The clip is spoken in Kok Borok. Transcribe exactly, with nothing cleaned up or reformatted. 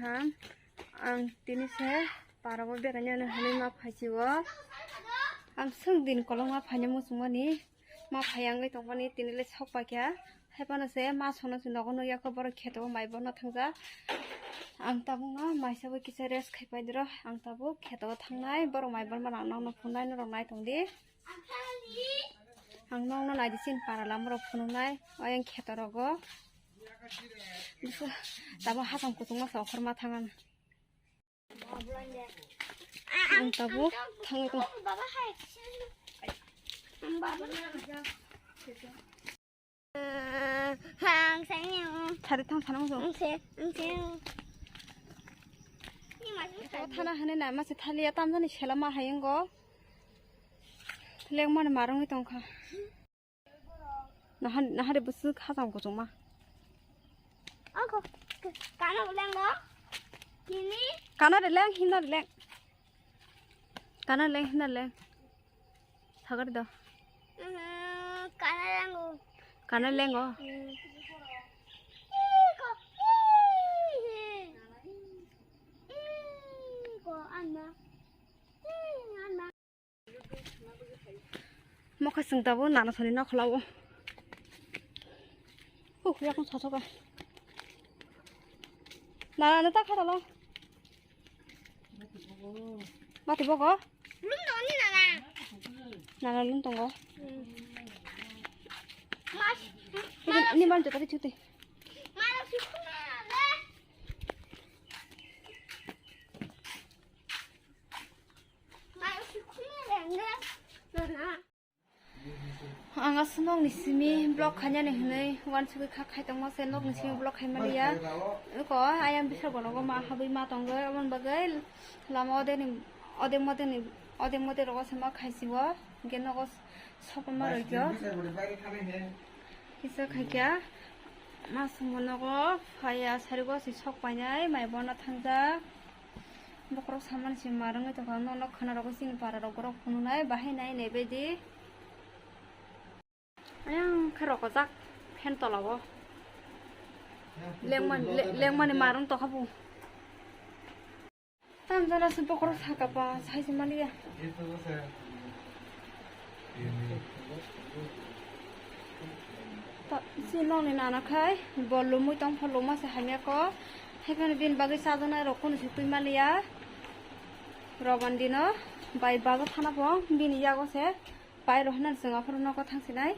Ang, ang tini se parabo beraina hinwi ma phaisio. Ang swng din kolokma phaina muchungmani. Ma phai wngwi tongmani tini le sok paikha. Hai phano se ma sono se nogo nukya kho borok kheto o mai bono thangjak. Ang tabukno maisa bo kisa rest khai pai diro. Ang tabuk kheto o thangnai borok mai bono ang nokno phunai norok nai tongdi. Ang nokno naidi chini para lama rok phunuknai oyang kheto rogo. Tabuk hasam kuchukma se okhorma thang ang. Ang tabuk thangwi tong. Ang sayang. Thari thang thana muchung. Ang se, ang se. Ni mas O thana hane na mase thaliya tamjani sela ma hayung go. Lengmani marungwi tongkha. Nahan, nahari bwswk hasam kuchukma. Ako, kana leng lo? Kini? Kana de leng, himna de leng. Kana leng, himna leng. Sagar do. Mm, kana leng o. Kana leng o. Mm. Iko, iko, anma. Mm, anma. Mokhe chwng tabuk nana sani nokhola o. Huh, yakung sasoka. Nana no ta khatalo. Mati bogo? Lum tongo ni nana. Nana lum tongo. Mas. Ini, ini man jota chuti. Mas. Ang aswk nokni simi vlog khainani hinwi uansugwi kha khaitongma se nokni simi vlog khaimaliya. Eko ayang bisa bonogo ma habwi ma tongwi aboni bagwi lama odeni ode modeni ode mode rogo se ma khaisiwo hwnkhe nogo sopama rwikyo. Kisa khaikya ma songmo nogo phaiya sarigo se sok painai mai bono thangjak. Bokhorok samani se ma rwngwi tongkha, nono khwna rwgwi chini para rok borok phunuknai bahai nai nai baidi. Ayang khe rokojak fan tola o. Lengmani, le-, lengmani ma rwng tongkha bo. Tamjana se bokhorok saka pa, sai se maliya. Ta, si nokni nana khai, bo lumui tong pho luma se hamya ko. Hai phano bini bagwi chajaknai rok kunu se twi maliya. Roban dino bai baja thana pho, bini yago se pai rok hinani chwng aphuru nogo thang sinai.